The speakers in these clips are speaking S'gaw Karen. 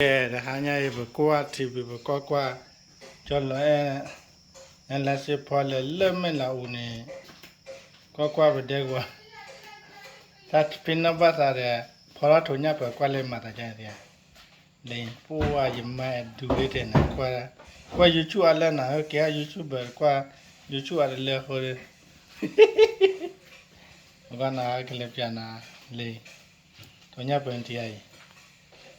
ကဲ တဟါညါအံၤ ပကွၢ်ထံဘံ ပကွၢ်ကွၢ် ကၠီလီၤအဲၣ် နလါစ့ဖီလဲၤလၢမဲာ်လးအူန့ၣ် ကွၢ်ကွၢ်ပဒဲကဝီၤ တၢ်ဖံနီၣ်ဘၣ်သးဒီး ဖီထီၣ်ထိးညၣ်ပၢၤကွၢ်လၢမၤသးဒ်လဲၣ် လၢပှၢ်ယမါဒူဝ့တဲနၤ ကွၢ် ကွၢ် YouTube အါလၢနၤ ကဲ YouTuber ကွၢ် YouTube အါတလၢအဃိ အဂီၢ်နၤ ကလဲၤပျးနၤ လၢ ထိးညၣ်ပၢၤနထံအံၤ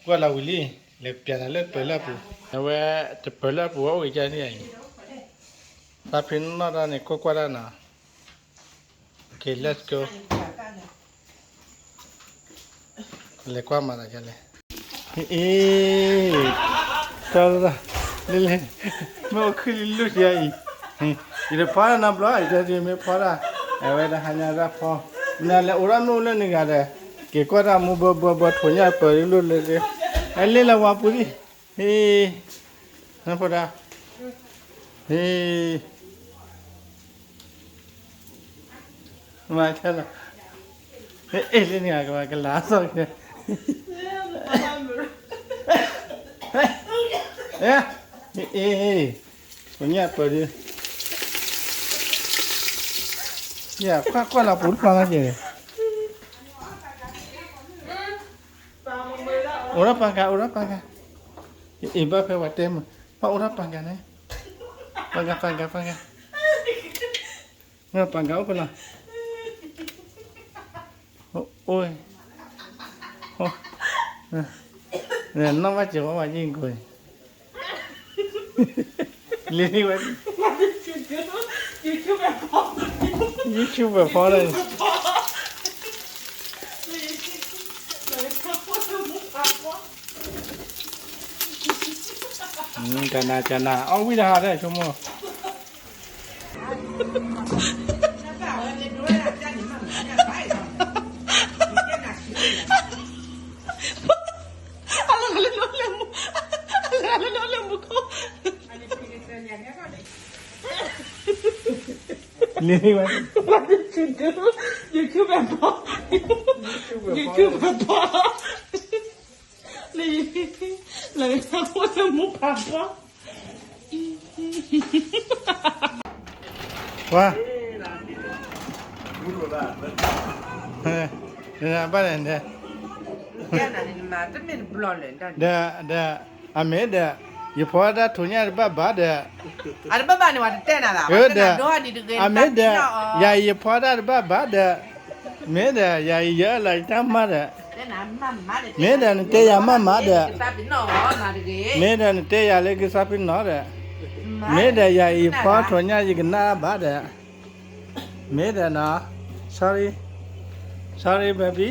ကွၢ်လီၤဝံၤလံ လဲၤပျးနၤလၢပၢၤလၢအပူၤ အဝဲတပၢၤလၢအပူၤဝဲအိၣ်က့ၤကဲန့ၣ်အံၤ သးဖံနီၣ်တၢ်န့ၣ် ကွၢ်ကွၢ်တၢ်နီၤ Okay, let's go. လဲၤကွၢ်မၤသးဒ်လဲၣ် အ့ တၢ် လၢလၢ မ့ၢ်အိၣ်ခုၣ်လံလိၣ်ဒံးအံၤ ယတဖီတၢ်နီတဘျီ ယတဲဒ်မ့ၢ်ဖီတၢ် အဝဲတဟါညါတၢ်ဖီ နလဲၤအိးထီၣ်မ့ၣ်အူလၢနဂၤဒီး က့ၤကွၢ်တၢ်မူဘၢဘၢဘၢ ထိးညၣ်ပၢၤလိၣ်လၢလၢ အလဲၤလၢဝၤပူၤဒံး ဟ့ နဖိဒါ ဟ့ မၤဆါလီၤ ဟ့ လၢန့ၣ် ကဘၣ်ကလၤအသီၣ်က့ၤ ဟ့ ထိးညၣ်ပၢၤဒံး ယကွၢ်ကွၢ်လီၤပူၤတဖျါလီၤက့ၤ အိးထီၣ်ပှၤကၤ အိးထီၣ်ပှၤကၤ အ့ၣ် ဘၣ်ဖဲပှၤတဲမုာ် ပှၤအိးထီၣ်ပှၤကၤန့ၣ် ပှၤကၤ ပှၤကၤ ပှၤကၤ ပှၤကၤအိၣ်ဖဲလီၤ အိၣ် နီၢ်ဘၣ်စၢၤဝဲပှၤယံၢ်ကိၢ် လံဝဲ YouTube ဖီလီၤ ကနၤကနၤ အီၣ်ဝံၣ်တဟါဒီးဆိကမိၣ် အလၢဂၤလၢလၢမူ အလၢဂၤလၢလၢမူခိၣ် လံဝဲ YouTube ဖီ YouTube ဖီ လံ လၢဂၤလၢလၢမူဖးဖီ ဝါ ဘၣ်န့ၣ် ဒီး ဒီး အမ့ၢ်ဒီး ယဖီတၢ်ထိးညၣ်တဘၣ်ဘၣ်ဒီး အတဘၣ်ဘၣ်န့ၣ် ပှၤတတဲနၤဘၣ် ဒီး အမ့ၢ်ဒီး ယၤအံၤယဖီတၢ်တဘၣ်ဘၣ်ဒီး မ့ၢ်ဒီး ယၤအံၤယအၢၣ်လီၤယတၢ်မၤဒီး မ့ၢ်ဒီးနတဲယၤမၤမၤဒီး မ့ၢ်ဒီးနတဲယၤလၢကသးဖံနီၣ်ဒီး မ့ၢ်ဒီးယၤအံၤယဖီထိးညၣ်ယကနၣ်ဘၣ်ဒီး မ့ၢ်ဒီးနီၤ sorry sorry baby